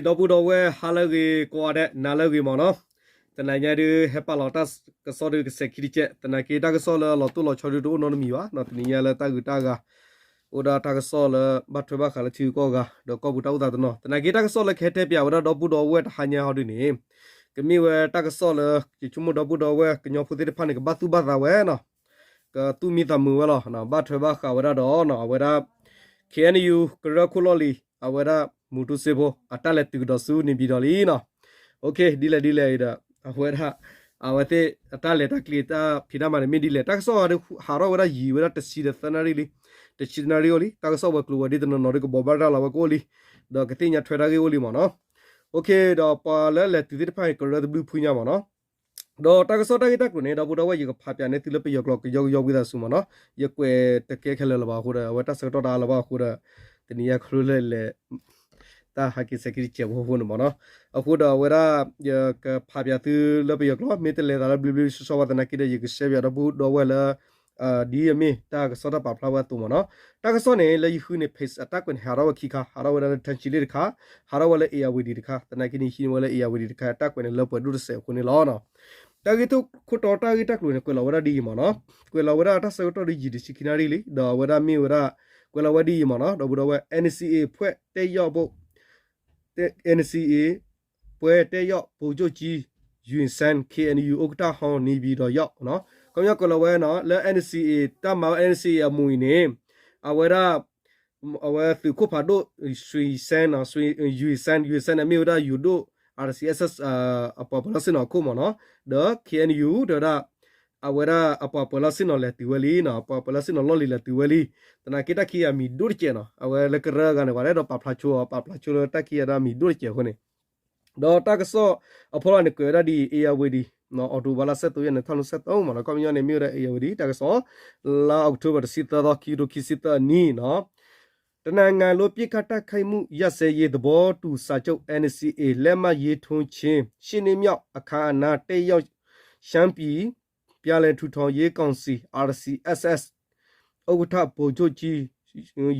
ဒီပုၢ်ဒီဝဲၢ် ဟါလၢအဂ့ၤကိးဂၤဒဲး နၤလၢအဂ့ၤမ့ၢ်နီၤ, တနၤညါဒုး ဟဲပာ်လီၤတၢ်ကစီၣ်ဒုးကစဲးခံတကဲး, သနာ်က့တၢ်ကစီၣ်လၢအလီၤတိၢ်လီၤဆီဒုးတအိၣ်နီတမံၤဘၣ်နီၤ, တနံၤညါလၢတၢ်ဂုၤတၢ်ဂၤ အိၣ်ဒၣ်တၢ်ကစီၣ်လၢဘၣ်ထွဲဘၣ်ဃးလၢထံဂုၤကီၢ်ဂၤ ဒီးကီၢ်ပူၤတၢ်အိၣ်သးတနီၤ, သနာ်က့တၢ်ကစီၣ်လၢကဟဲတဲပၠးဝဲဒၣ်ဒီပုၢ်ဒီဝဲၢ်တဟါညါဟီဒုးန့ၣ် ကမ့ၢ်ဝဲတၢ်ကစီၣ်လၢ ယဆိကမိၣ်ဒီပုၢ်ဒီဝဲၢ်ကညီဖိသ့ၣ်တဖၣ်န့ၣ် ကဘၣ်သူၣ်ဘၣ်သးဝဲနီၤ, ကသူၣ်မံသးမုာ်ဝဲလီၤ, ဘၣ်ထွဲဘၣ်ဃးဝဲဒၣ်ဒီး အဝဲဒၣ် ခ့ၣ်အဲၣ်ယူၣ် ကရၢခိၣ်လီၢ်လံၤ အဝဲဒၣ်မူတူစ့ဖိ အတၢ်လဲၤတုၤကဒီးဆူန့ၣ်ပၠံၤဒီးလံနီၤ, ဒ်လဲၣ်ဒ်လဲၣ်အံၤဒီး အဝဲဒၣ် အဝဲသ့ၣ်အတၢ်လဲၤတၢ်ကျဲၤတၢ်ဖံးတၢ်မၤန့ၣ်မ့ၢ်ဒ်လဲၣ်, တၢ်ကစီၣ်ဟးထီၣ်ဝဲဒၣ်ယံာ်ဝဲဒၣ် တဆံဒီးသၢနၣ်ရံၣ်လံ, တဆံတနၣ်ရံၣ်အိၣ်လံ, တၢ်ကစီၣ်ဝဲၤကျိၤဝဲၤဒ့တနီၤနီၤဒုးကဘိးဘၣ်ရၤလီၤဝဲကအိၣ်လံ, ဒီးကသ့ၣ်ညါထွဲတၢ်ဂ့ၢ်အိၣ်လံမ့ၢ်နီၤ, ဒီးပှၤလၢလဲၤတုၤသ့ၣ်တဖၣ်န့ၣ် ကရၢတဘျုးဖုညါမ့ၢ်နီၤ, ဒီးတၢ်ကစီၣ်တၢ်ဂ့ၢ်တၢ်ကျိၤန့ၣ် ဒီပုၢ်ဒီဝဲၢ် ယကဖးပၠးန့ၢ်သုလၢပယီၤကျိာ်ကယီကယီဝံသးစူၤမ့ၢ်နီၤ, ယကွဲးတကဲခဲလၢာ်လၢၤဘၣ်အဃိဒီး အဝဲတၢ်ဆၢကတီၢ်တအါလၢၤဘၣ်အဃိဒီး တနံၤညါခရူၣ်လဲၣ်လဲၣ် တၢ်ဟးက့ၤစဲးခံတကဲးဖိအဃိန့ၣ်မ့ၢ်နီၤ, အဃိဒီးအဝဲဒၣ် ယကဖးပၠးသုလၢပယီၤကျိာ် မ့ၢ်တလဲၤသးလၢဘျ့ဘျ့ဆှီဆှီဘၣ်သနာ်က့ဒီး ယကရှဲပၠးဒီပုၢ်ဒီဝဲၢ်လၢ ဒ်အမ့ၢ်တၢ်ကစီၣ်တၢ်ပာ်ဖျါဝဲအသိးမ့ၢ်နီၤ, တၢ်ကစီၣ်န့ၣ် လၢယဃုန့ၣ် page အတၢ်ကွဲးန့ၣ် ဟးထီၣ်ဝဲခံခါ, ဟးထီၣ်ဝဲလၢ ထၢဆံလ့ၣ်တခါ, ဟးထီၣ်ဝဲလၢ အ့ၣ်ယၤဝ့ၤဒံးတခါ, သနာ်က့န့ၣ် ဟံးန့ၢ်ဝဲလၢ အ့ၣ်ယၤဝ့ၤဒံးတခါ တၢ်ကွဲးန့ၣ်လၢပှဲၤဒိၣ်တစဲးအဃိန့ၣ်လီၤ. တၢ်ဂ့ၢ်ခိၣ်တီတၢ်ဂ့ၢ်တၢ်ကျိၤန့ၣ် ကွဲးလီၤဝဲဒၣ်ဒ်အံၤမ့ၢ်နီၤ, ကွဲးလီၤဝဲဒၣ်တၢ်ဆၢကတီၢ်ဒ်ယံာ်တဆံခံနၣ်ရံၣ်လံ, ဒီးအဝဲဒၣ်မ့ၢ်ဝဲဒၣ် ကွဲးလီၤဝဲဒ်အံၤမ့ၢ်နီၤ, ဒီပုၢ်ဒီဝဲၢ် NCA အဖွဲ့တက်ရောက်ဖို့ NCA ပွဲတက်ရောက် ဗိုလ်ချုပ်ကြီး ယွင်စန်း ခ့ၣ်အဲၣ်ယူၣ် ဥက္ကဋ္ဌဟောင်း နေပြည်တော်ရောက်နီၤ, ခီပညီကွဲးလီၤဝဲနီၤ လၢ NCA တၢ်မၤဝဲ NCA အမူးအံၤန့ၣ် အဝဲဒၣ် အဝဲသုးခိၣ်ဖးဒိၣ် ယွင်စန်းနီၤ, ယွင်စန်း ယွင်စန်းန့ၣ် မ့ၢ်ဝဲဒၣ်ယိၤဒိၣ် RCSS အပှၤပၢၤလီၢ်ဆ့ၣ်နီၤအခိၣ်မ့ၢ်နီၤ, ဒီး ခ့ၣ်အဲၣ်ယူၣ် တဲဝဲဒၣ် အဝဲဒၣ်အပှၤပၢၤလီၢ်ဆ့ၣ်နီၤလဲၤတုၤဝဲလံနီၤ, ပှၤပၢၤလီၢ်ဆ့ၣ်နီၤလီၢ်လံၤလဲၤတုၤဝဲလံ, သနာ်က့တၢ်ခံဂၤမံၤဒိၣ်တစဲးနီၤ, အဝဲလၢကရၢအဂၤန့ၣ် ပှၤတအဲၣ်ဒိးပာ်ဖျါဆိအီၤ, ပာ်ဖျါဆိလၢတၢ်ခံဂၤဒီးမံၤဒိၣ်တစဲးအဃိန့ၣ်, ဒီးတၢ်ကစီၣ်အဖီလာ်န့ၣ် ကွဲးဝဲဒၣ်ဒ်အံၤ အ့ၣ်ယၤဝ့ၤဒံး အီးကထိဘၢၣ်လါ သၢဝ့ၣ်န့ၣ် ထီၣ်လၢ သၢဝ့ၣ်မ့ၢ်နီၤ, ခီပညီန့ၣ် မ့ၢ်ဝဲဒၣ် အ့ၣ်ယၤဝ့ၤဒံး တၢ်ကစီၣ် လါအီးကထိဘၢၣ် တဆံသၢသီ ခံကထိခံဆံသၢအနံၤနီၤ, တနင်္ဂနွေ ပစ်ခတ်တိုက်ခိုက်မှုရပ်စဲရေးသဘောတူစာချုပ် NCA လက်မှတ်ရေးထိုးခြင်း ရှစ်နှစ်မြောက်အခမ်းအနား တက်ရောက် ရှမ်းပြည်ပြန်လည်ထူထောင်ရေးကောင်စီ RCSS ဥက္ကဋ္ဌ ဗိုလ်ချုပ်ကြီး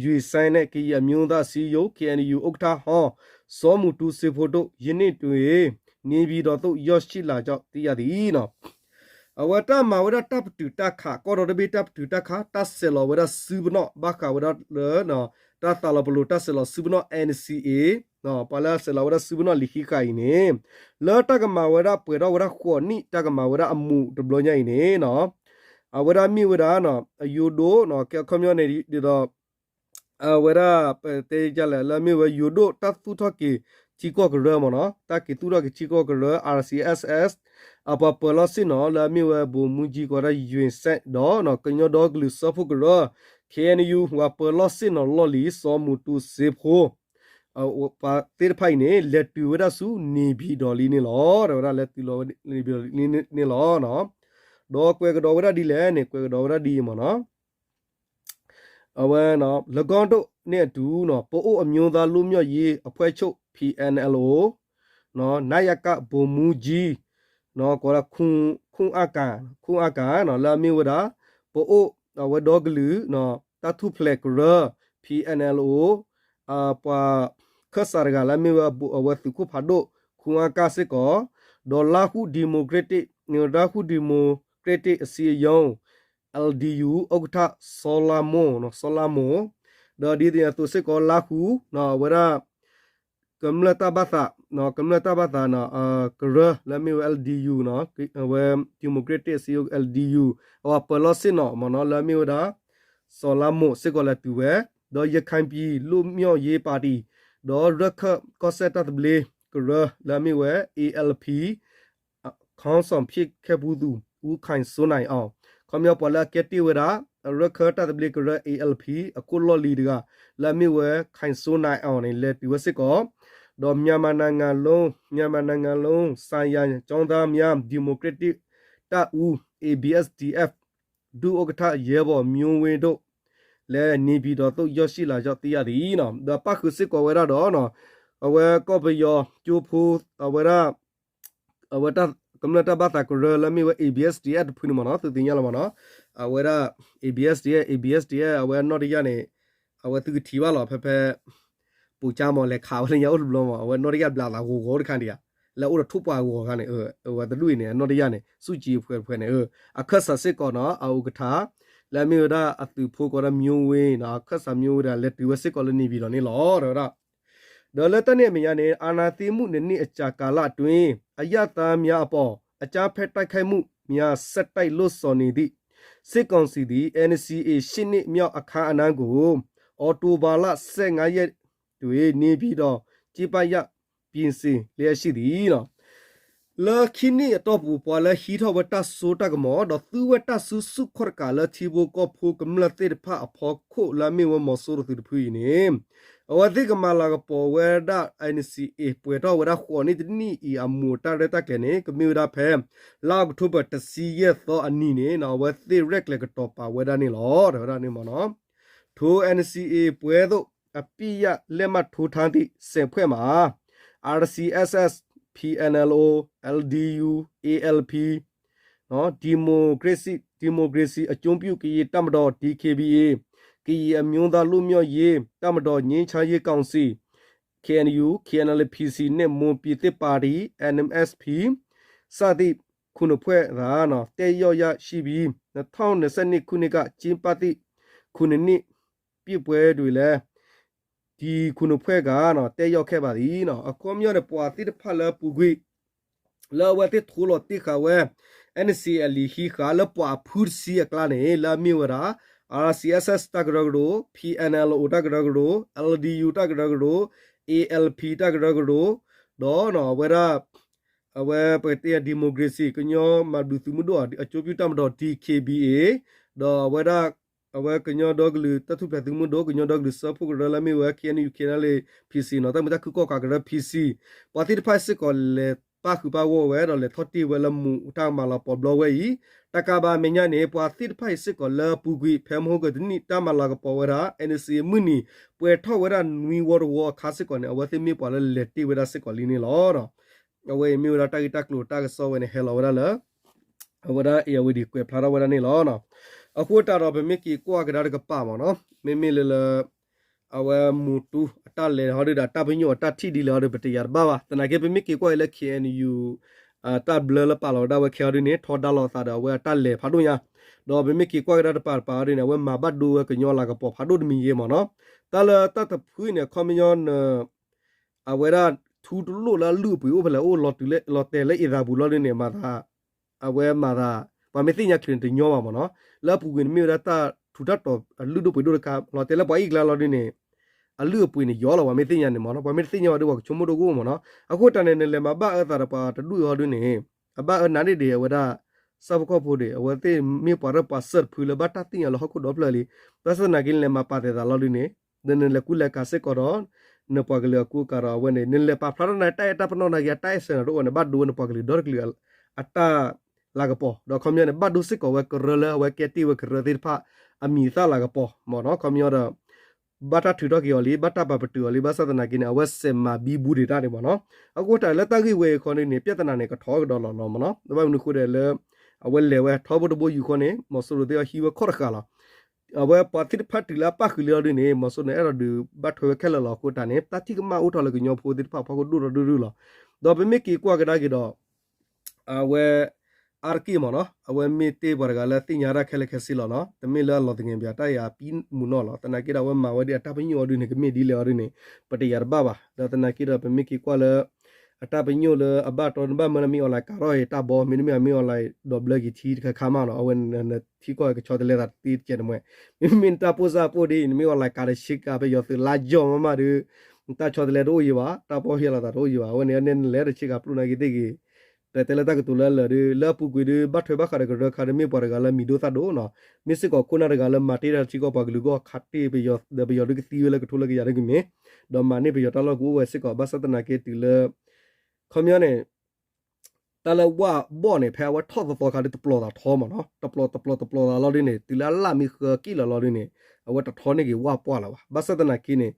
ယွင်စန်း နဲ့ ကရင်အမျိုးသားအစည်းအရုံး KNU ဥက္ကဋ္ဌဟောင်း စောမူတူစ့ဖိတို့ ယနေ့တွင် နေပြည်တော်သို့ ရောက်ရှိလာကြောင်း သိရသည်နီၤ. အဝဲတၢ်မၤဝဲဒၣ်တၢ်ပတုာ်တၢ်ခး ကီၢ်ဒီတဘ့ၣ်တၢ်ပတုာ်တၢ်ခး တၢ်ဆဲးလီၤဝဲဒၣ်စုပနီၣ် ဘၣ်ဃးဝဲဒၣ်လၢ တၢ်သးလီၤပလိာ်တၢ်ဆဲးလီၤစုပနီၣ် NCA ပှၤလၢအဆဲးလီၤဝဲဒၣ်စုပနီၣ်လံာ်ဃံးဃာ်အံၤန့ၣ် လၢတၢ်ကမၤဝဲဒၣ်ပှဲၤထီၣ်ဝဲဒၣ်ဃိးနံၣ် တၢ်ကမၤဝဲဒၣ်အမူးတဘျီညါအံၤန့ၣ်နီၤ အဝဲဒၣ်မ့ၢ်ဝဲဒၣ် အယိၤဒိၣ် ကဲအခီပညီန့ၣ်ဒီး အဝဲဒၣ် ပတဲယလဲၣ် လၢအမ့ၢ်ဝဲယိၤဒိၣ်တၢ်သူၣ်ထီၣ်က့ၤထံကီၢ်ကရၢမ့ၢ်နီၤ တၢ်က့ၤသူၣ်ထီၣ်က့ၤထံကီၢ်ကရၢ RCSS အပှၤပၢၤလီၢ်ဆ့ၣ်နီၤ လၢအမ့ၢ်ဝဲ ဗိုလ်မှူးကြီး ကိးဝဲဒၣ် ယွင်စန်း ဒီး ကညီဒီကလုာ်စၢဖှိၣ်ကရၢ KNU ပှၤပၢၤလီၢ်ဆ့ၣ်နီၤလီၢ်လံၤ စီၤမူတူစ့ဖိ ပှၤသ့ၣ်တဖၣ်အံၤန့ၣ် လဲၤတုၤဝဲဒၣ်ဆူ နေပြည်တော် လံန့ၣ်လီၤ. တဲဝဲဒၣ်လဲၤတုၤလီၤဝဲ နေပြည်တော် လံန့ၣ်လီၤ. ဒီးကွဲးကဒီးဝဲဒၣ်ဒ်လဲၣ်န့ၣ် ကွဲးကဒီးဝဲဒၣ်ဒ်အံၤမ့ၢ်နီၤ အဝဲ ၎င်းတို့နှင့်အတူ ပအိုဝ်းအမျိုးသားလွတ်မြောက်ရေးအဖွဲ့ချုပ် PNLO နာယက ဗိုလ်မှူးကြီး ခွန်အကၣ် ခွန်အကၣ် လၢအမ့ၢ်ဝဲဒၣ် ပအိုဝ်း အဝဲဒီကလုာ် တၢ်ထူၣ်ဖျဲးကရၢ PNLO ပှၤခၢၣ်စးတဂၤလၢအမ့ၢ်ဝဲ အဝဲသုးခိၣ်ဖးဒိၣ် ခွန်အကၣ် စ့ၢ်ကီး ဒီး လားဟူး ဒီမိုကရက်တစ် လားဟူး ဒီမိုကရက်တစ် အစည်းအရုံး LDU ဥက္ကဋ္ဌ စီၤလါမိၢ် စီၤလါမိၢ် ဒီးဒ်သိးအသိးစ့ၢ်ကီး လါဟူ အဝဲဒၣ် ကမျၢၢ်တၢ်ဘၣ်သး ကမျၢၢ်တၢ်ဘၣ်သး ကရၢ လၢအမ့ၢ်ဝဲ LDU အဝဲ ဒီမိုကရက်တစ် အစည်းအရုံး LDU အပှၤပၢၤလီၢ်ဆ့ၣ်နီၤမ့ၢ်နီၤ လၢအမ့ၢ်ဝဲဒၣ် စီၤလါမိၢ် စ့ၢ်ကီးလဲၤတုၤဝဲ ဒီး ရခိုင်ပြည်လွတ်မြောက်ရေးပါတီ ဒီး ရခၢၣ်ကီၢ်စဲၣ်တၢ်သဘျ့ကရၢ လၢအမ့ၢ်ဝဲ ALP ခေါင်းဆောင်ဖြစ်ခဲ့ဖူးသူ ဦးခိုင်စိုးနိုင်အောင် ခီပညီပှၤလၢအကဲတ့ၢ်ဝဲဒၣ် ရခၢၣ်တၢ်သဘျ့ကရၢ ALP အခိၣ်လီၢ်လံၤတဂၤ လၢအမ့ၢ်ဝဲ ခိုင်စိုးနိုင်အောင် န့ၣ် လဲၤတုၤဝဲစ့ၢ်ကီး ဒီး မြန်မာနိုင်ငံလုံး မြန်မာနိုင်ငံလုံးဆိုင်ရာကျောင်းသားများဒီမိုကရက်တစ်တပ်ဦး ABSDF ဒုဥက္ကဋ္ဌ ရဲဘော်မျိုးဝင်းတို့လည်း နေပြည်တော်သို့ ရောက်ရှိလာကြောင်း သိရသည်နီၤ ဒီးပၣ်ဃုာ်စ့ၢ်ကီးဝဲဒၣ်ဒီး အဝဲကီၢ်ပယီၤကၠိဖိ အဝဲဒၣ် အဝဲကမျၢၢ်တၢ်ဘၣ်သးကရၢလၢအမ့ၢ်ဝဲ ABSDF တဖုန့ၣ်မ့ၢ်နီၤ သုသ့ၣ်ညါလီၤမ့ၢ်နီၤ အဝဲဒၣ် ABSDF ABSDF အဝဲနီၢ်တယၢ်န့ၣ် အဝဲသုကထံၣ်ဘၣ်လီၤ ဖဲဖဲ အိၣ်ကၠါမး လဲၤခးဝဲလၢညါအိၣ်တဘျီမး အဝဲနီၢ်တယၢ်ဘျးသးဂီၤဂီၤတခါဒံးဧါ, လၢအအိၣ်ဒီးထိၣ်ပှၢ်ဂီၤခါန့ၣ် အဝဲတဒူၣ်အံၤန့ၣ် အနီၢ်တယၢ်န့ၣ် ဆူၣ်ကၠံဖှဲးတဖှဲးန့ၣ် အခၢၣ်စးစ့ၢ်ကီးနီၤ အအိၣ်ကထါ လၢအမ့ၢ်ဝဲဒၣ်အသုးဖိကိးဒၣ် မျိုးဝင်းနီၤ အခၢၣ်စး မျိုးဝင်း ဒီး လဲၤတုၤဝဲစ့ၢ်ကီးလၢ နေပြည်တော် န့ၣ်လီၤ တဲဝဲဒၣ် ဒီးလၢတၢ်န့ၣ်အမဲာ်ညါန့ၣ် အာဏာသိမ်းမှုနှစ်နှစ်အကြာကာလအတွင်း အရပ်သားများအပေါ် အကြမ်းဖက်တိုက်ခိုက်မှုများ ဆက်တိုက်လုပ်ဆောင်နေသည့် စစ်ကောင်စီသည် NCA ရှစ်နှစ်မြောက်အခမ်းအနားကို အောက်တိုဘာလ ဆယ့်ငါးရက်တွင် နေပြည်တော် ကျင်းပရန် ပြင်ဆင်လျက်ရှိသည် လၢခံနံၣ်အတီၢ်ပူၤ ပှၤလၢဟံးထီၣ်ဝဲတၢ်စိတၢ်ကမီၤ ဒီးသူဝဲတၢ်စုဆူၣ်ခီၣ်တကးလၢ ထံဖိကီၢ်ဖိကမျၢၢ်သ့ၣ်တဖၣ်အဖီခိၣ် လၢအမ့ၢ်ဝဲမီၤစိရိၤသုးတဖုအံၤန့ၣ် အဝဲသ့ၣ်ကမၤလၤကပီၤဝဲဒၣ် NCA ပှဲၤထီၣ်ဝဲဒၣ်ဃိးနံၣ်တနံၣ်အံၤ အမူးအတၢ်ရဲၣ်တၢ်ကျဲၤန့ၣ် ကမ့ၢ်ဝဲဒၣ်ဖဲ လါအီးကထိဘၢၣ် တဆံယဲၢ်သီအနံၤန့ၣ် အဝဲသ့ၣ်ရဲၣ်ကျဲၤကတီၤပာ်ဝဲဒၣ်န့ၣ်လီၤ တဲဝဲဒၣ်န့ၣ်မ့ၢ်နီၤ. ထို NCA ပွဲသို့ အပစ်ရပ်လက်မှတ်ထိုးထားသည့် ဆယ်ဖွဲ့မှာ RCSS, PNLO, LDU, ALP, ဒီမိုကရေစီ ဒီမိုကရေစီအကျိုးပြု ကရင်တပ်မတော် DKBA, ကရင်အမျိုးသားလွတ်မြောက်ရေးတပ်မတော် ငြိမ်းချမ်းရေးကောင်စီ KNU, KNLA-PC နှင့် မွန်ပြည်သစ်ပါတီ NMSP စသည့်ခုနစ်ဖွဲ့သာ တက်ရောက်ရရှိပြီး နှစ်ထောင့်နှစ်ဆယ့်နှစ်ခုနှစ်က ကျင်းပသည့်ခုနစ်နှစ်ပြည့်ပွဲတွင်လည်း ဒီခုနစ်ဖွဲ့က တက်ရောက်ခဲ့ပါသည် အခီပညီန့ၣ် ပှၤသ့ၣ်တဖၣ်လၢအပူၤကွံာ် လၢအဝဲသ့ၣ်ထိလီၤတ့ၢ်ဃာ်ဝဲ NCA အလံာ်ဟံးဃာ်လၢပှၤအဖုတဆံအကျါန့ၣ် လၢအမ့ၢ်ဝဲဒၣ် RCSS တၢ်ကရၢကရိ, PNLO တၢ်ကရၢကရိ, LDU တၢ်ကရၢကရိ, ALP တၢ်ကရၢကရိ, ဒီးအဝဲဒၣ် အဝဲပကတဲ ဒီမိုကရေစီ ကညီမၤဘျုးသုးမုၢ်ဒိၣ်အကျိုးပြုတပ်မတော် DKBA, ဒီးအဝဲဒၣ် အဝဲကညီဒီကလုာ်တၢ်ထူၣ်ဖျဲးသုးမုၢ်ဒိၣ် ကညီဒီကလုာ်စၢဖှိၣ်ကရၢလၢအမ့ၢ်ဝဲ KNU, KNLA, PC နီၤ တၢ်မုာ်တၢ်ခုၣ်ကီၢ်ကးကရၢ PC ပှၤသ့ၣ်တဖၣ်စ့ၢ်ကီးလဲၤပၣ်ဃုာ်ပၣ်ဂီၢ်ဝဲ ဒီးလဲၤထီၣ်တ့ၢ်ဝဲလၢမူးတၢ်မၤလၤကပီၤဘျီဝဲအံၤ, တကးဘၣ်အမဲာ်ညါန့ၣ် ပှၤသ့ၣ်တဖၣ်အံၤစ့ၢ်ကီးလၢအပူၤကွံာ် ဖဲမဟိကတနံၣ်တၢ်မၤလၤကပီၤဝဲဒၣ် NCA မုၢ်နံၤ ပှဲၤထီၣ်ဝဲဒၣ်နွံဝီတဝီအခါစ့ၢ်ကီးန့ၣ် အဝဲသ့ၣ်မ့ၢ်ပှၤလၢလဲၤတ့ၢ်ဝဲဒၣ်စ့ၢ်ကီးလံန့ၣ်လီၤ. အဝဲအံၤမ့ၢ်ဝဲဒၣ်တၢ်ဂ့ၢ်တၢ်ကျိၤတၢ်ကစီၣ်ဝဲန့ၣ် ဟဲလီၤဝဲဒၣ်လၢ အဝဲဒၣ် ဧရာဝတီ ကွဲးဖျါထီၣ်ဝဲဒၣ်န့ၣ်လီၤ. အဃိသတးဒီး ပမ့ၢ်က့ၤကွၢ်ကဒါတကပၤမ့ၢ်နီၤ မ့မ့ၢ်လၢလၢ အဝဲမူးတူအတၢ်လဲၤဟီဒုဒီး အတၢ်ပညိၣ်အတၢ်ထံၣ်ဒ်လဲၣ်ဟီဒု ပတယာ်တဘၣ်ဘၣ်. သနာ်က့ ပမ့ၢ်က့ၤကွၢ်အံၤလၢ KNU တၢ်ဘျၢလၢပာ်လီၤဝဲဒၣ်ဝဲခဲအံၤဒုန့ၣ် ထီဒါလိာ်သးဒီးအဝဲအတၢ်လဲၤဖးဒိၣ်ညါ, ဒီးပမ့ၢ်က့ၤကွၢ်ကဒါတပၤတပၤဟီဒုန့ၣ် အဝဲမၤဘၣ်ဒိဝဲကညီလၤကပီၤဖးဒိၣ်တမံၤယဲမ့ၢ်နီၤ. တၢ်လၢတၢ်တဖုန့ၣ် အခီပညီန့ၣ် အဝဲဒၣ်ထူတလိၣ်လၢအလုၢ်အပှ့ၤအိၣ်ဖဲလဲၣ် အိၣ်လီၤတဲာ်လၢအ့ၣ်သးပူၤလီၤဒုန့ၣ် မၤသး အဝဲမၤသး ပှၤမ့ၢ်သ့ၣ်ညါချုးန့ၣ်တညီဘၣ်မ့ၢ်နီၤ. လၢအပူၤကွံာ်န့ၣ်မ့ၢ်ဝဲဒၣ်တၢ်ထူးတၢ်တီၤအလုၢ်ဒိၣ်ပှ့ၤဒိၣ်တခါ လီၤတဲာ်လၢပှၤအ့ၣ်ကျါလီၤဒုန့ၣ် အလုၢ်အပှ့ၤန့ၣ်ယီၤလီၤ ပှၤမ့ၢ်သ့ၣ်ညါန့ၣ်မ့ၢ်နီၤ. ပှၤမ့ၢ်တသ့ၣ်ညါဘၣ်ဒု ပှၤကဆိကမိၣ်တအိၣ်မ့ၢ်နီၤ. အဃိတၢ်န့ၣ် နလဲၤမၤဘၣ်အၢသးဒီးပှၤတဒူၣ်အံၤဟီဒုန့ၣ် အဘၣ်အၢနးန့ၢ်ဒံးအဝဲဒၣ် ဆၣ်ဖိကီၢ်ဖိဒံး အဝဲသ့ၣ်မ့ၢ်ပှၤရၢပှၤစၢၢ်တဖုလၢဘၣ်တၢ်သ့ၣ်ညါလၢဟီၣ်ခိၣ်ဒီဖျၢၣ်လံ. ဘၣ်ဆၣ်သနာ်က့ နလဲၤမၤပာ်သဲးသးလီၤဒုန့ၣ် ဒီးနလဲၤကူလဲၤကၤစ့ၢ်ကီးဒီး နပှၤကလုာ်အကူအကၤဒီးအဝဲန့ၣ် နလဲၤပာ်ဖျါထီၣ်နတၢ်အဲၣ်တၢ်ပနီၣ်နာ်က့ အတၢ်အဲၣ်စၢၤနၤတအိၣ်န့ၣ် ဘၣ်ဒိဝဲနပှၤကလုာ်ဒီတကလုာ် အတၢ်လၤကပီၤ ဒီးခီပညီန့ၣ် ဘၣ်ဒိစ့ၢ်ကီးဝဲကရၢလၢအဝဲကဲတ့ၢ်ဝဲကရၢသ့ၣ်တဖၣ် အမံၤသၣ်လၤကပီၤမ့ၢ်နီၤ. ခီပညီဒီး ဘၣ်တၢ်ထုးထီၣ်က့ၤအီၤလံ ဘၣ်တၢ်ပာ်ပတုာ်အီၤလံ ဘၣ်ဆၣ်သနာ်က့န့ၣ် အဝဲစဲးမၤဘံဘူဒံးတၢ်န့ၣ်မ့ၢ်နီၤ. အဃိတၢ်လၢတၢ်ဂ့ၢ်ဝဲအံၤခီန့ၣ် ပြဿနာန့ၣ် ကထီကဒီးလီၤလီၤမ့ၢ်နီၤ. ဘၣ်မနုၤအဃိဒီးလၢ အဝဲလဲၤဝဲထီဘိတဘိယူၢ်ဃီန့ၣ် မီၤစိရိၤသ့ၣ်အဟံးဝဲခီၣ်တဃာ်လီၤ. အဝဲပှၤသ့ၣ်တဖၣ်တုၤလၢအပၣ်ဃုာ်လံအီၤဒုန့ၣ် မီၤစိရိၤန့ၣ် အဲၣ်ဒိးဒုးဘၣ်ထွဲဝဲခဲလၢာ်လီၤ. အဃိတၢ်န့ၣ် တၢ်ထံၣ်ကမၣ်အိၣ်ထီၣ်လၢကညီဖိသ့ၣ်တဖၣ်အဖီခိၣ်ဒိၣ်ထီၣ်ဒိၣ်ဒိၣ်လီၤ. ဒီးပမ့ၢ်က့ၤကွၢ်ကဒါက့ၤဒီး အဝဲ အါတက့ၢ်မ့ၢ်နီၤ အဝဲမ့ၢ်တ့ၢ်ပှၤတဂၤလၢသ့ၣ်ညါတၢ်ခဲလၢာ်ခဲဆ့လီၤနီၤ. တမ့ၢ်လၢအလီၤသငဲးဘၣ် တၢ်ယၤပံမုာ်နီၢ်လီၤ. သနာ်က့ဒီး အဝဲမၤဝဲဒ်အတၢ်ပညိၣ်အီၤဒုန့ၣ် ကမ့ၢ်ဒ်လဲၣ်အီၤဒုန့ၣ် ပတယာ်တဘၣ်ဘၣ်. ဒီးသနာ်က့ဒီး ပမ့ၢ်က့ၤကွၢ်လၢ အတၢ်ပညိၣ်လၢအဘၣ်တီ နဘၣ်မၢလၢမ့ၢ် online ကၤထီၣ်အံၤတၢ်ဘီ မ့တမ့ၢ်မ့ၢ် online ဒီးဘျၢက့ၤထံတခါခါမးနီၤ. အဝဲန့ၣ် နထံကီၢ်ကဆီတလဲသးတသ့တကဲးတမှဲ မ့မ့ၢ်နတၢ်ပိၢ်စၢ်ပိၢ်ဒ်အံၤ နမ့ၢ် online ကၤတဆ့ကၤ ပယီၤသုးလါယီၤမးမးဒု နတၢ်ဆီတလဲတအိၣ်ယံၤဘၣ် တၢ်ပီၢ်ဟ့ၣ်လီၤသးတအိၣ်ယံၤဘၣ်. အဝဲန့ၣ် နဲနလဲၤတဆ့ကၤပျိၢ်နာ်က့သ့ၣ်ဂ့ၤ ပတဲလၢတၢ်ကတိၤလၢအလၢာ်ဒု လၢအပူၤကွံာ်ဒု ဘၣ်ထွဲဘၣ်ဃးဒီးကရၢခါဒု မ့ၢ်ပှၤတဂၤလၢမံၤဒိၣ်သၣ်ဒိၣ်နီၤ. မ့ၢ်စ့ၢ်ကီးခိၣ်နၢ်တဂၤလၢမၤတ့ၢ်တၢ်ထံကီၢ်ပှၤကလုာ်ဂီၢ်ခးတ့ၢ်ပယီၤ ဒီးပယီၤဒုကသံဝဲလၢကထိလၢကယၤဒုကမ့ၢ် ဒီးမၤန့ၢ်ပယီၤတၢ်လီၢ်ကအိၣ်ဝဲစ့ၢ်ကီး ဘၣ်ဆၣ်သနာ်က့တုၤလၢ ခီပညီန့ၣ် တၢ်လၢဝၣ်ဘီၣ်န့ၣ် ဖဲအဝဲထီၣ်သီသီခါဒု တပျီၤသးထီမးနီၤ. တပျီၤတပျီၤတပျီၤသးလီၤဒုန့ၣ် တုၤလၢအလၣ်မ့ၢ်ဃၢကံၣ်လီၤလီၤဒုန့ၣ် အဝဲတထီန့ၢ်က့ၤဝၣ်ပှၢ်လၢၤဘၣ်. ဘၣ်ဆၣ်သနာ်က့န့ၣ်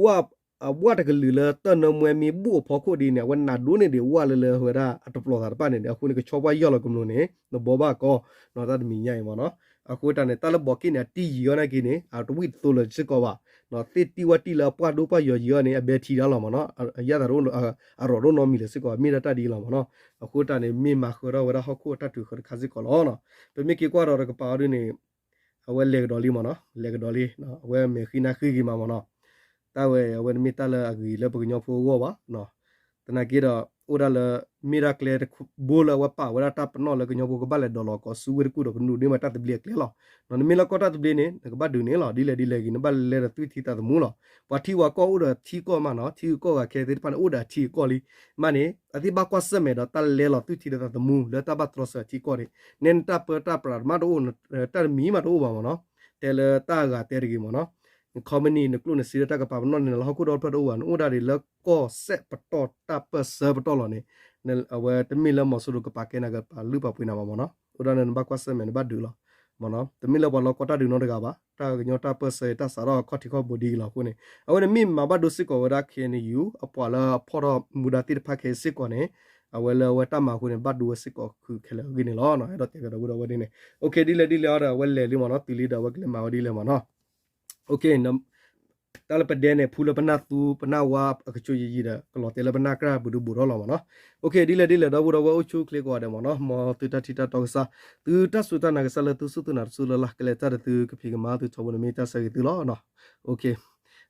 ဝၣ် အဝၣ်တကလုာ်လၢတၢ်နၢမူမ့ၢ်ဘူၣ်အဖီခိၣ်ဒ်န့ၣ် အဝဲနးဒိၣ်န့ၢ်ဒံးဝၣ်လၢလၢဝဲဒၣ်အတပျီၤသးတဖၣ်န့ၣ် အဃိန့ၣ် ကဆီပှၢ်ယီၢ်လီၤကမျၢၢ်န့ၣ် နဘီဘၣ်ကီ နီၤ တၢ်တမံၤညါအံၤမးနီၤ. အဃိတၢ်န့ၣ် တၢ်လၢဘီးက့ၣ်န့ၣ် အတံၢ်ယံၤအီၤနာ်က့န့ၣ် အတဝံၣ်တသိလၢၤစ့ၢ်ကီးဘၣ်. သ့ၣ်တံၢ်ဝၣ်တံၢ်လၢအပှၢ်ဒိၣ်ပှၢ်ယီၤယံၤအီၤန့ၣ် အဘဲထံတၢ်လီၤမ့ၢ်နီၤ, အယၣ်သးဒိၣ် အရီၤဒိၣ်နီတမံၤလၢၤစ့ၢ်ကီး မ့ၢ်ဒၣ်တၢ်ဒ်အံၤလီၤမ့ၢ်နီၤ. အဃိတၢ်န့ၣ် မ့ၢ်မၤဃၢၤထီၣ်ဝဲဒၣ်ဟီၣ်ခိၣ်အတၢ်ထုးဃၢၤတခါစ့ၢ်ကီးလီၤ. ပမ့ၢ်က့ၤကွၢ်ဒီးတကပၤအီၤဒ်န့ၣ် အဝဲလဲၤကဒီးလံမ့ၢ်နီၤ, လဲၤကဒီးလံ, အဝဲမဲာ်ဃံနၢ်ဃံဂ့ၤမးမ့ၢ်နီၤ. တၢ်ဝဲအဝဲတမ့ၢ်တၢ်လၢအဂ့ၤလၢပကညီဖိအဂီၢ်ဘၣ်. သနာ်က့ဒီး အိၣ်ဒၣ်လၢ မ့ၢ်ဒၣ်ကျဲတဘိလၢအဝဲပာ်ဝဲဒၣ်တၢ်ပနီၣ်လၢကညီဖိကဘၣ်လဲၤဒိးလီၤကိးဆူဝ့ၢ်တကူၣ်ဒီးကနူးန့ၢ်ဝဲတၢ်သဘျ့အကျဲလီၤ. နမ့ၢ်လၢကီၢ်တၢ်သဘျ့န့ၣ် နကဘၣ်ဒုးန့ၢ်လီၤ, ဒ်လဲၣ်ဒ်လဲၣ်ဂ့ၤ နဘၣ်လဲၤဒီးသွံၣ်ထံသးသမူလီၤ. ပှၤထံဝၤကီၢ်အိၣ်ဒီးထံကီၢ်မးနီၤ, ထံဂုၤကီၢ်ဂၤခဲသ့ၣ်တဖၣ်န့ၣ် အိၣ်ဒီးအထံအကီၢ်လံ. မ့ၢ်န့ၣ် အသ့ၣ်ဘၣ်ကွၢ်ဆၢၣ်မဲာ်ဒီးတၢ်လဲၤလီၤသွံၣ်ထံဒီးသးသမူလၢတၢ်ဘၣ်တြီဆၢအထံအကီၢ်န့ၣ် နဲနတၢ်ပၢတၢ်ပြးမးတအိၣ်, တၢ်တမံၤမးတအိၣ်ဘၣ်မ့ၢ်နီၤ. တဲလၢတၢ်အဂၤတဲတဂ့ၤမ့ၢ်နီၤ. ခီမနံၤနကျိၣ်နစ့လၢတၢ်ကပာ်ပနီၣ်န့ၣ် နလၢဟီၣ်ခိၣ်ဒီဖျၢၣ်တအိၣ်ဘၣ်, နအိၣ်ဒၣ်ဒ်လၢကီၢ်စဲၣ်ပတီၢ်တၢ်ပၢၢ်ဆၢပတီၢ်လီၤန့ၣ်, အဝဲတမ့ၢ်လၢမီၤစိရိၤကပာ်ကဲနၤကပာ်လုၢ်ပာ်ပှ့ၤနၤဘၣ်မ့ၢ်နီၤ. အိၣ်ဒၣ်လၢနဘၣ်ကွၢ်ဆၢၣ်မဲာ်နဘၣ်ဒုးလီၤမ့ၢ်နီၤ. တမ့ၢ်လၢပှၤလီၤကီၢ်တၢ်ဒုးနီတဂၤဘၣ်, တၢ်ကညီတၢ်ပၢၢ်ဆၢတၢ်စးထီၣ်အခီၣ်ထံးခီၣ်ဘိဒ်အံၤလီၤအဃိန့ၣ် အဝဲန့ၣ်မ့ၢ်မၤဘၣ်ဒိစ့ၢ်ကီးဝဲဒၣ် ခ့ၣ်အဲၣ်ယူၣ် အပှၤလၢအဖီၣ်ထီၣ်မူဒါသ့ၣ်တဖၣ်ခဲအံၤစ့ၢ်ကီးန့ၣ် အဝဲလၢအဝဲတၢ်မၤအဃိန့ၣ် ဘၣ်ဒိဝဲစ့ၢ်ကီးခုခဲလၢာ်အဂ့ၢ်န့ၣ်လီၤ. အဲၣ်ဒိးတဲကဒီးဝဲဒီးဝဲဒ်န့ၣ်, အဝဲလဲၤလံမ့ၢ်နီၤ, တုၤလံဒီးအဝဲကလဲၤမၤဝဲဒ်လဲၣ်မ့ၢ်နီၤ. တၢ်လၢပဒဲန့ၣ် ဖူလၢပနၢ်သူပနၢ်ဝါအကစၢ်ယံာ်ယံာ်ဒီး ကလီၤတဲာ်လၢပနၢ်ကြၢ်ဘူးဒုဘူးဒီလီၤမ့ၢ်နီၤ. ဒ်လဲၣ်ဒ်လဲၣ် ဒီပုၢ်ဒီဝဲၢ်အိၣ်ဆူၣ်အိၣ်ချ့ကိးဂၤဒဲးမ့ၢ်နီၤ, မ်သုတၢ်ထံၣ်တၢ်တီကစၢ်, သုတၢ်စူၢ်တၢ်နာ်ကစၢ်လၢသုစူၢ်သုနာ်တစူၢ်လၢ်လၢ် ကလဲၤတၢ်ဒီးသုကဖံးကမၤသုထီဘိန့ၣ် မ့ၢ်တၢ်ဆၢဂ့ၤသုလီၤ.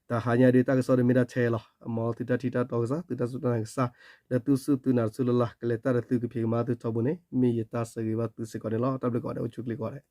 တဟါညါဒ်တၢ်ကစီၣ်ဒီးမ့ၢ်ဒၣ်ထဲလီၤ. မ်သုတၢ်ထံၣ်တၢ်တီကစၢ်, သုတၢ်စူၢ်တၢ်နာ်ကစၢ် လၢသုစူၢ်သုနာ်တစူၢ်လၢ်လၢ် ကလဲၤတၢ်ဒီးသုကဖံးကမၤသုထီဘိန့ၣ် မ့ၢ်ယတၢ်ဆၢဂ့ၤဘၣ်သုစ့ၢ်ကီးန့ၣ်လီၤ. တၢ်ဘျုးကိးဂၤဒဲး အိၣ်ဆူၣ်အိၣ်ချ့ကိးဂၤဒဲး.